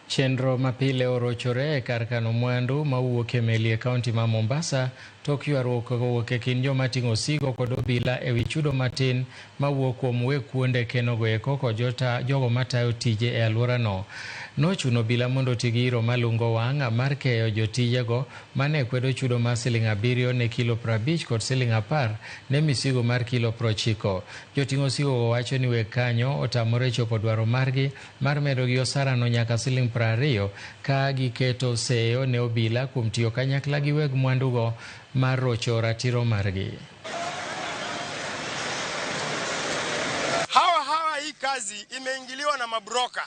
Chenro mapile orochore e kar kano mwandu mawuok e meli e kaunti ma Mombasa tok ywaruok owuok e kind joma ting'o osigo kod obila ewi chudo matin mawuok kuom weg kuonde kenogo eko kod jogo matayo tije e alworano. Nochuno obila mondo oti gi iro malungo wang' mar keyo jotijego mane kwedo chudo mar siling 7 ne kilo 50 kod siling 10 ne misigo mar kilo 90. Joting' osigo wacho ni weg kanyo otamore chopo dwaro margi mar medogi osarano nyaka siling 20 ka giketo seyo ne obila kuom tiyo kanyakla gi weg mwandugo mar rocho ratiro margi. Hawa hii kazi imeingiliwa na mabroka.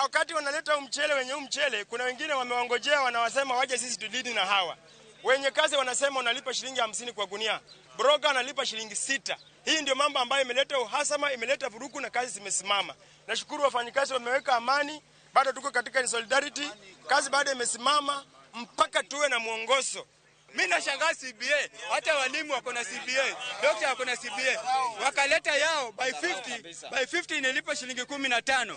Wakati wanaleta mchele wenye mchele, kuna wengine wamewangojea, wanawasema waje sisi tudili na hawa. Wenye kazi wanasema unalipa shilingi 50 kwa gunia, broka analipa shilingi 6. Hii ndio mambo ambayo imeleta uhasama, imeleta vurugu na kazi zimesimama. Nashukuru wafanyikazi wameweka amani, bado tuko katika solidarity, kazi bado imesimama mpaka tuwe na mwongozo. Mimi nashangaa CBA, hata walimu wako na CBA, doctor wako na CBA. Wakaleta yao by 50, by 50 inalipa shilingi 15.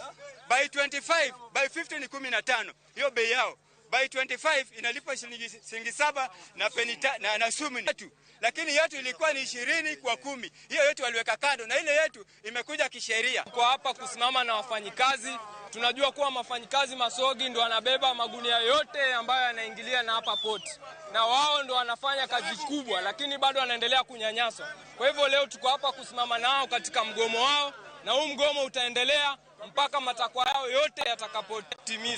By 25, by 50 ni 15. Hiyo bei yao. By 25 inalipa shilingi 7 na peni na sumi tatu. Lakini yetu ilikuwa ni 20 kwa 10. Hiyo yetu waliweka kando na ile yetu imekuja kisheria. Kwa hapa kusimama na wafanyikazi, tunajua kuwa wafanyikazi masogi ndio wanabeba magunia yote ambayo yanaingilia na hapa port. Na wao ndio wanafanya kazi kubwa, lakini bado wanaendelea kunyanyaswa. Kwa hivyo leo tuko hapa kusimama nao katika mgomo wao, na huu mgomo utaendelea mpaka matakwa yao yote yatakapotimizwa.